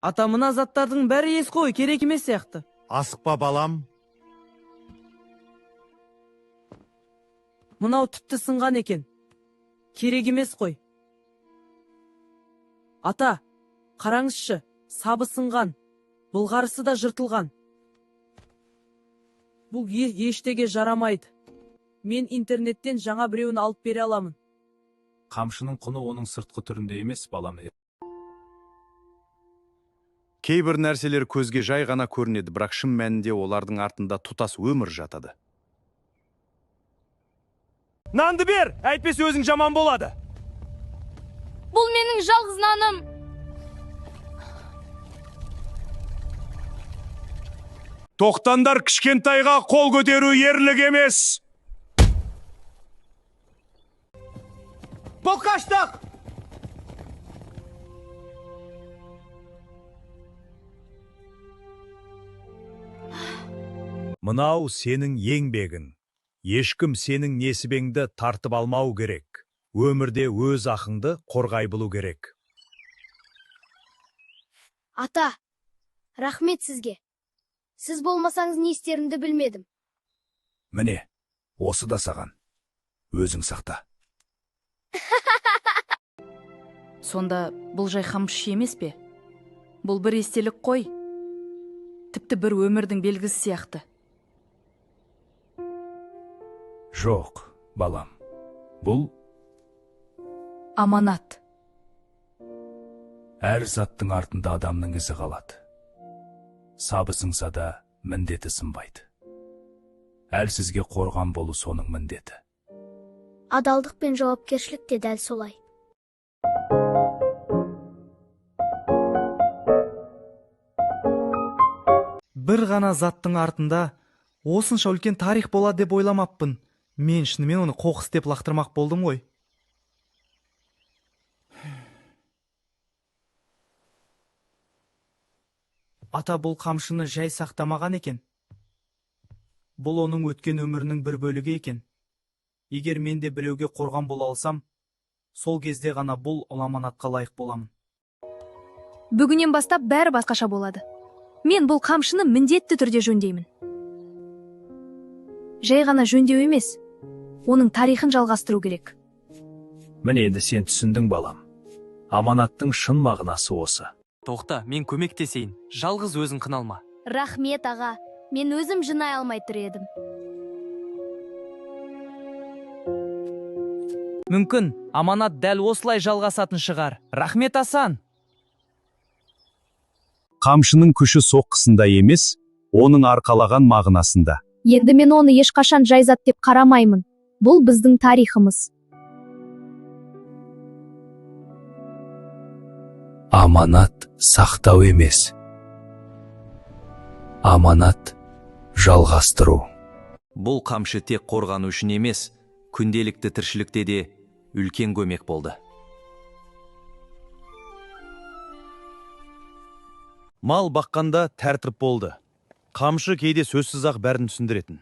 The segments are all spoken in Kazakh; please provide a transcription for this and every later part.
Ата, мына заттардың бәрі ескі ғой, керек емес сияқты. Асықпа, балам. Мынау тіпті сынған екен. Керек емес қой. Ата, қараңызшы, сабы сынған, былғарысы да жыртылған. Бұл ештеңеге жарамайды. Мен интернеттен жаңа біреуін алып бере аламын. Қамшының құны оның сыртқы түрінде емес, балам. Кейбір нәрселер көзге жай ғана көрінеді, бірақ шын мәнінде олардың артында тұтас өмір жатады. Нанды бер, әйтпесе өзің жаман болады. Бұл менің жалғыз наным. Тоқтаңдар, кішкентайға қол көтеру ерлік емес. Бұл қаштық! Мынау сенің еңбегің. Ешкім сенің несібеңді тартып алмау керек. Өмірде өз ақыңды қорғай білу керек. Ата, рахмет сізге. Сіз болмасаңыз, не істерімді білмедім. Міне, осы да саған. Өзің сақта. Сонда бұл жай қамшы емес пе? Бұл бір естелік қой. Тіпті бір өмірдің белгісі сияқты. Жоқ, балам. Бұл Аманат. Әр заттың артында адамның ізі қалады. Сабы сынса да, міндеті сынбайды. Әлсізге қорған болу соның міндеті. Адалдық пен жауапкершілік те дәл солай. Бір ғана заттың артында осынша үлкен тарих болады деп ойламаппын. Мен шынымен оны қоқыс деп лақтырмақ болдым ғой. Ата бұл қамшыны жай сақтамаған екен. Бұл оның өткен өмірінің бір бөлігі екен. Егер мен де біреуге қорған бола алсам, сол кезде ғана бұл аманатқа лайық боламын. Бүгіннен бастап бәрі басқаша болады. Мен бұл қамшыны міндетті түрде жөндеймін. Жай ғана жөндеу емес, оның тарихын жалғастыру керек. Міне, енді сен түсіндің, балам. Аманаттың шын мағынасы осы. Тоқта, мен көмектесейін. Жалғыз өзің қиналма. Рахмет, аға. Мен өзім жинай алмай тұр едім. Мүмкін, аманат дәл осылай жалғасатын шығар. Рахмет, Асан. Қамшының күші соққысында емес, оның арқалаған мағынасында. Енді мен оны ешқашан жай зат деп қарамаймын. Бұл біздің тарихымыз. Аманат сақтау емес. Аманат жалғастыру. Бұл қамшы тек қорғану үшін емес, күнделікті тіршілікте де үлкен көмек болды. Мал баққанда тәртіп болды. Қамшы кейде сөзсіз-ақ бәрін түсіндіретін.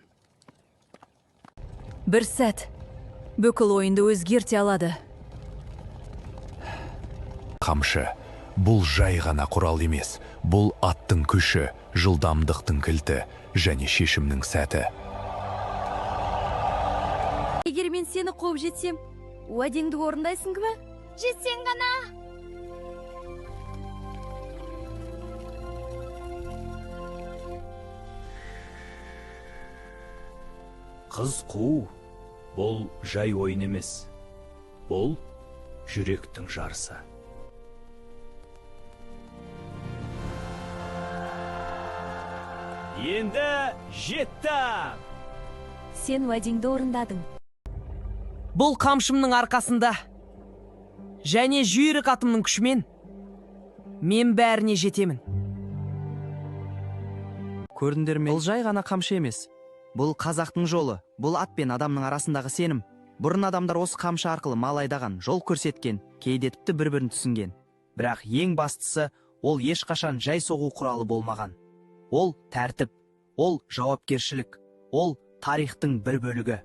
Бір сәт бүкіл ойынды өзгерте алады. Қамшы бұл жай ғана құрал емес, бұл аттың күші, жылдамдықтың кілті және шешімнің сәті. Егер мен сені қуып жетсем, уәдеңді орындайсың ба? Жетсең ғана. Қыз қуу бұл жай ойын емес. Бұл жүректің жарысы. Енді жеттім! Сен уәдеңді орындадың. Бұл қамшымның арқасында және жүйрік атымның күшімен мен бәріне жетемін. Көрдіңдер ме? Бұл жай ғана қамшы емес. Бұл қазақтың жолы, бұл ат пен адамның арасындағы сенім. Бұрын адамдар осы қамшы арқылы мал айдаған, жол көрсеткен, кейде тіпті бір-бірін түсінген. Бірақ ең бастысы, ол ешқашан жай соғу құралы болмаған. Ол тәртіп, ол жауапкершілік, ол тарихтың бір бөлігі.